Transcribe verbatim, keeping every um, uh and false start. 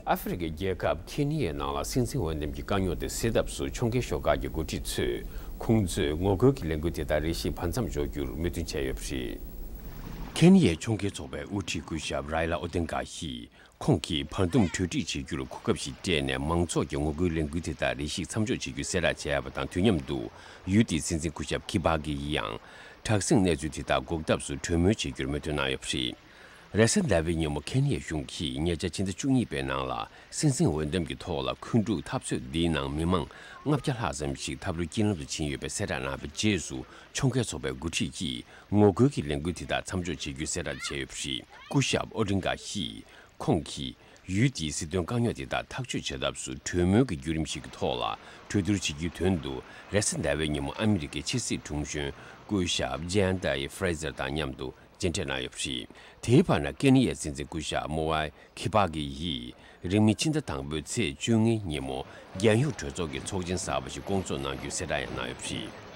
ཨ་ཧྥེ་རི་ཁའི་རྒྱལ་ཁབ་ཁེ་ནི་ཡའི་ནང་ལ་སྲིད་འཛིན་འོས་འདེམས་ཀྱི་དཀའ་རྙོག་དེ་སེལ་ཐབས་སུ་ཕྱོགས་འགལ་ཤོག་ཁག་གི་འགོ་ཁྲིད་ཚོས་ཁོང་ཚོས་ངོ་རྒོལ་གྱི་ལས་འགུལ་དེ་དག་རེ་ཞིག་བར་མཚམས་འཇོག་རྒྱུར་མོས་མཐུན་བྱས་ཡོད་པ་རེད། ཁེ་ནི་ཡའི་ཕྱོགས་འགལ་ཚོགས་པའི་དབུ་ཁྲིད་སྐུ་ཞབས་རའི་ལ་ཨོ་ཏིན་གྷ་ཡིས། ཁོང་གིས་བར་འདུམ་གྲོས་འགྲིག་བྱེད་རྒྱུར་གོ་སྐབས་ཤིག་སྤྲད་ནས་མང་ཚོགས་ཀྱི་ངོ་རྒོལ་ལས་འགུལ་དེ་དག་རེ་ཞིག་མཚམས་འཇོག་བྱེད་རྒྱུའི་གསལ་བསྒྲགས་བྱས་པ་དང་དུས་མཉམ་དུ། ཡུལ་དེའི་སྲིད་འཛིན་སྐུ་ཞབས་ཁི་པ་གི་ཡིས་ཡང་། དྲག་ཟིང་གནས་ཚུལ་དེ་དག་འགོག་ཐབས་སུ་གྲོས་མོལ་བྱེད་རྒྱུར་མོས་མཐུན་གནང་ཡོད་པ་རེད། རེས་གཟའ་ཟླ་བའི་ཉིན་མོ་ཁེ་ནི་ཡའི་གཞུང་གིས་ཉེ་ཆར་ཕྱི་ཟླ་བཅུ་གཉིས་པའི་ནང་ལ་སྲིད་འཛིན་འོས་འདེམས་ཀྱི་ཐོག་ལ་འཁོན་འཁྲུག་འཐབ་རྩོད་འདིའི་ནང་མི་མང་ལྔ་བརྒྱ་ལྷག་ཙམ་ཞིག་ཐབས་ལོག་རྐྱེན་ལམ་དུ་ཕྱིན་ཡོད་པའི་གསལ་བསྒྲགས་གནང་བའི་རྗེས་སུ་ཕྱོགས་འགལ་ཚོགས་པའི་འགོ་ཁྲིད་ཀྱིས་ངོ་རྒོལ་གྱི་ལས་འགུལ་དེ་དག་མཚམས་འཇོག་བྱེད་རྒྱུའི་གསལ་བསྒྲགས་བྱས་ཡོད་པ་རེད། སྐུ་ཞབས་ཨོ་ཏིན་གྷ་ཡིས། ཁོང་གིས་ཡུལ་དེའི་སྲིད་དོན་དཀའ་རྙོག་དེ་དག་ཐག་གཅོད་བྱེད་ཐབས་སུ་གྲོས་མོལ་གྱི་བརྒྱུད་རིམ་ཞིག་གི་ཐོག་ལ་གྲོས་བསྡུར་བྱེད་རྒྱུའི་དོན་དུ་རེས་གཟའ་ཟླ་བའི་ཉིན་མོ་ཨ་མི་རི་ཀའི་ཕྱི་སྲིད་དྲུང་གཞོན་སྐུ་ཞབས་ཇན་ཏའི་ཧྥི་རེ་ཟར་དང་མཉམ་དུ་མཇལ་འཕྲད་གནང་ཡོད་པ་རེད། དེའི་བར་ན་ཀེ་ནི་ཡའི་སྲིད་འཛིན་སྐུ་ཞབས་མོ་ཝའི་ཁི་པ་གི་ཡིས་རིང་མིན་ཕྱི་ཟླ་དང་པོའི་ཚེས་བཅོ་ལྔའི་ཉིན་མོ་རྒྱལ་ཡོངས་གྲོས་ཚོགས་ཀྱི་ཚོགས་ཆེན་གསར་པ་ཞིག་བསྐོང་ཚོགས་གནང་རྒྱུའི་གསལ་བསྒྲགས་ཡང་གནང་ཡོད་པ་རེད།